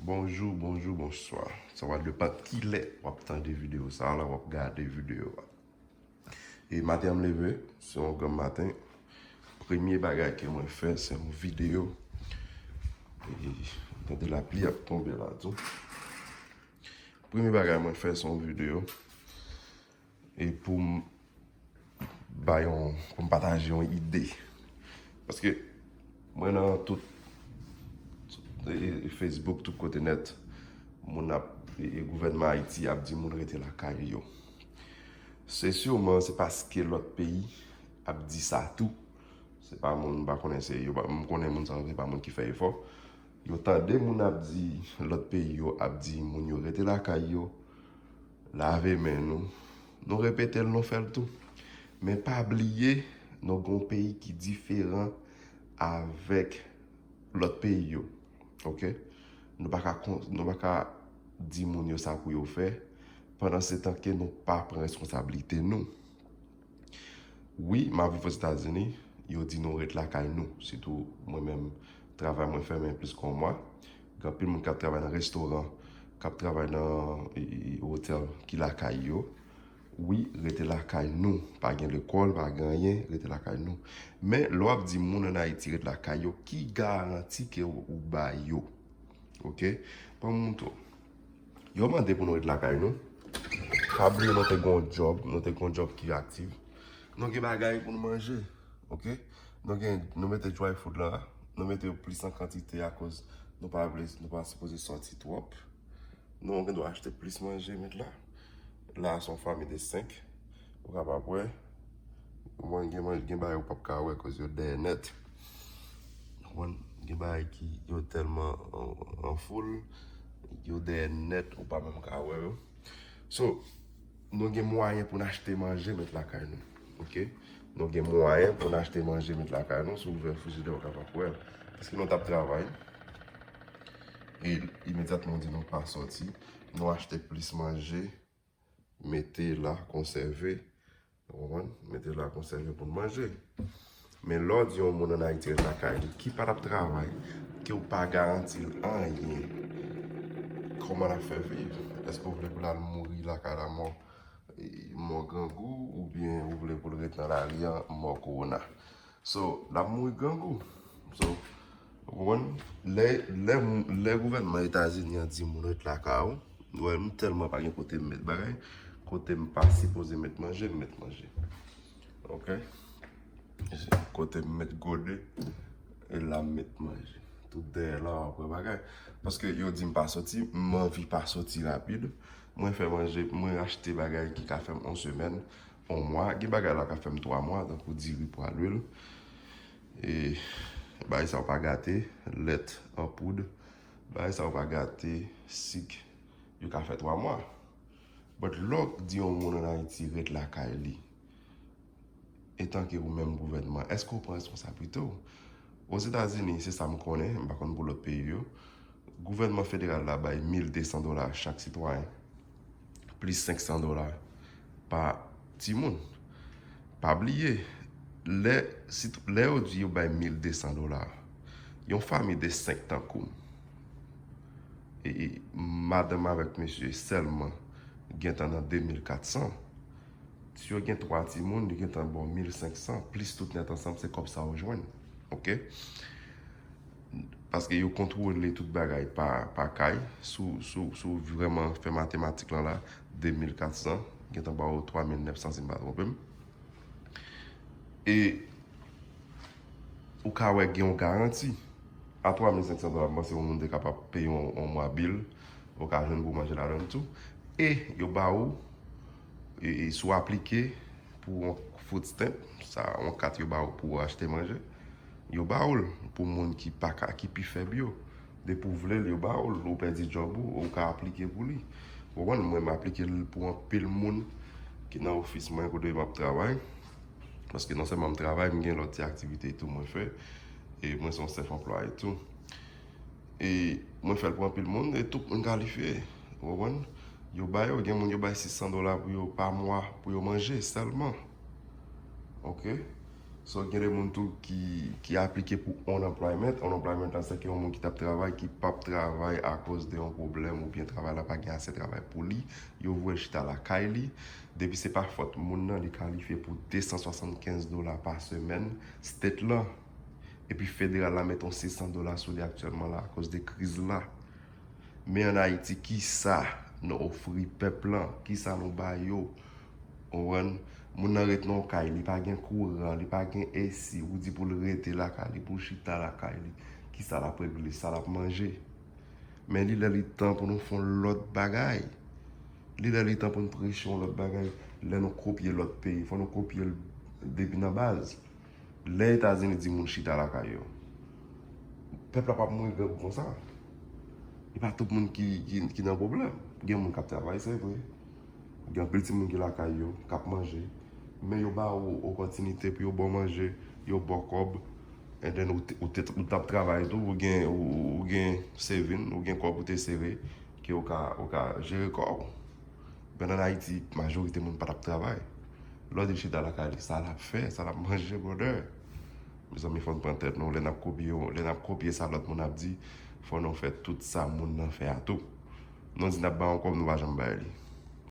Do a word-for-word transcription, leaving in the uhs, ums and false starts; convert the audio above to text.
Bonjou, bonjou, bonswa. Sa va depann kilè w ap tande videyo sa a la, w ap gade videyo a. E maten an m leve, se yon granm maten. Premye bagay ke mwen fè, se yon videyo. E tande lapli ap tonbe la tou. Premye bagay mwen fè, se yon videyo. E pou m bay yon, pou m pataje yon ide. Paske mwen nan tout, e, e, Facebook, tout kote nèt, moun ap, e, e, gouvènman Ayiti ap di moun rete lakay yo. Se siman se paske lòt peyi ap di sa tou. Se pa moun, m pa konnen se yo, pa, m konnen moun sa yo, se pa moun ki fè efò. Yo tande moun ap di, lòt peyi yo ap di moun yo rete lakay yo, lave men nou, nou repete l, nou fè l tou. Men pa bliye, nou gen yon peyi ki diferan avèk lòt peyi yo. Oke? Nou pa ka, kon- nou pa ka di moun yo sa pou yo fè, pandan se tan ke nou pa pran responsablite nou. Wi, m ap viv Ozetazini, yo di nou ret lakay nou. Sitou mwen menm, travay mwen fèmen plis ke yon mwa. Gen anpil moun k ap travay nan restoran, k ap travay nan, e, e, e, otèl ki lakay yo. Wi, rete lakay nou. Pa gen lekòl, pa gen anyen, rete lakay nou. Men, lè w ap di moun ann Ayiti ret lakay yo, ki garanti ke w, ou ba yo? Oke? Ban m montre w. Yo mande pou nou ret lakay nou. Pa bliye nou te gen yon djòb, nou te gen yon djòb ki aktif. Nou gen bagay pou nou manje. Oke? Nou gen, nou mete dry food la. Nou mete yo plis an kantite akoz nou pa vle, nou pa sipoze sòti twòp. Nou gen dwa achte plis manje, met la. La, se yon fanmi de senk. Ou kapab wè. Mwen gen, mwen gen bagay ou p ap ka wè akoz yo dèyè nèt. Ou konprann? Gen bagay ki yo tèlman an, an foul, yo dèyè nèt, ou pa menm ka wè yo. So, nou gen mwayen pou n achte manje met lakay nou. Oke? Nou gen mwayen pou n achte manje met lakay nou. Si w ouvè frijidè, ou kapab wè l. Paske nou t ap travay. E imedyatman, nou di nou pa sòti. Nou achte plis manje, mete la, konsève. Ou konprann? Mete la, konsève pou n manje. Men lè w di yon moun ann Ayiti ret lakay li, ki pa t ap travay, ke w pa garanti l anyen, kòman l ap fè viv? Èske w vle pou l al mouri lakay la mò, e, mò grangou, oubyen ou vle pou l ret nan lari a mò kowona? So, l ap mouri grangou. So, ou konprann? Lè, lè, lè gouvènman Etazini an di moun ret lakay ou, nou wè, m tèlman pa gen kote m met bagay, kote m pa sipoze met manje, m met manje. Oke? Kote m met gode, e la m met manje. Tout dèyè la, w ap wè bagay. Paske yo di m pa soti, m anvi pa soti rapid. Mwen fè manje, mwen achte bagay ki ka fè m yon semèn, yon mwa. Gen bagay la ka fè m twa mwa, tankou diri, pwa, lwil. E bagay sa yo pa gate, lèt an poud. Bagay sa yo pa gate, sik. Yo ka fè twa mwa. But lè w di yon moun ann Ayiti ret lakay li, etanke ou menm gouvènman, èske w pran responsablite w? Ozetazini, se sa m konnen, m pa konn pou lòt peyi yo, gouvènman federal la bay mil de san dola chak sitwayen, plis senk san dola pa timoun. Pa bliye, lè, si, lè yo di yo bay mil de san dola, yon fanmi de senk tankou m, e, e madanm avèk mesye sèlman gentan nan de mil kat san. Si yo gen twa timoun, yo gentan ba w mil senk san, plis tout nèt ansanm, se kòb sa yo jwenn. Oke? Paske yo kontwole tout bagay pa, pa kay. Si w, si w, si w vrèman fè matematik lan la, de mil kat san, gentan ba w twa mil nèf san si m pa twonpe m. E ou ka wè gen yon garanti. A twa mil senk san dola, m panse yon moun te kapab peye yon, yon mwa bil, ou ka jwenn pou manje ladan l tou. E yo ba ou, e, e si w aplike pou yon food stamp, sa, yon kat yo ba ou pou w achte manje, yo ba ou l pou moun ki pa ka, ki pi fèb yo. Depi w vle l, yo ba ou l, ou pèdi djòb ou, ou ka aplike pou li. Ou konprann? Mwen, m aplike l pou anpil moun ki nan ofis mwen kote m ap travay. Paske non sèlman m travay, m gen lòt ti aktivite tou mwen fè. E mwen se yon sèf anplwaye tou. E mwen fè l pou anpil moun, e tout moun kalifye. Ou konprann? Yo ba yo, gen moun yo bay sis san dola pou yo pa mwa pou yo manje sèlman. Oke? So, gen de moun tou ki, ki aplike pou unemployment. Unemployment la, se ke yon moun ki t ap travay, ki p ap travay akoz de yon pwoblèm oubyen travay la pa gen ase travay pou li. Yo voye l chita lakay li. Depi se pa fòt moun nan, li kalifye pou de san swasannkenz dola pa semèn, state lan. Epi federal la mete yon sis san dola sou li aktyèlman la akoz de kriz la. Men ann Ayiti, kisa nou ofri pèp lan? Kisa nou ba yo? Ou konprann? Moun nan ret nan yon kay, li pa gen kouran, li pa gen A C, ou di pou l rete lakay li, pou l chita lakay li. Kisa l ap regle? Sa l ap manje? Men li lè li tan pou nou fè yon lòt bagay. Li lè li tan pou nou preche yon lòt bagay. Lè nou kopye lòt peyi, fò nou kopye l depi nan baz. Lè Etazini di moun chita lakay yo, pèp la p ap mouri grangou konsa. E pa tout moun ki, ki, ki nan pwoblèm. Gen moun k ap travay, se vre. Gen anpil timoun ki lakay yo, k ap manje. Men yo ba ou opòtinite pou yo ba w manje, yo ba w kòb. And then ou te, ou te, ou t ap travay tou, ou gen, ou, ou gen saving, ou gen kòb ou te sere, ke ou ka, ou ka jere kò w. Men ann Ayiti, majorite moun pa t ap travay. Lè w di l chita lakay li, sa l ap fè, sa l ap manje, brother? Mezanmi, fò n pran tèt nou, lè n ap kopye, lè n ap kopye sa lòt moun ap di, fò nou fè tout sa moun nan fè a tou. Nou di n ap ba yon kòb, nou pa janm bay li.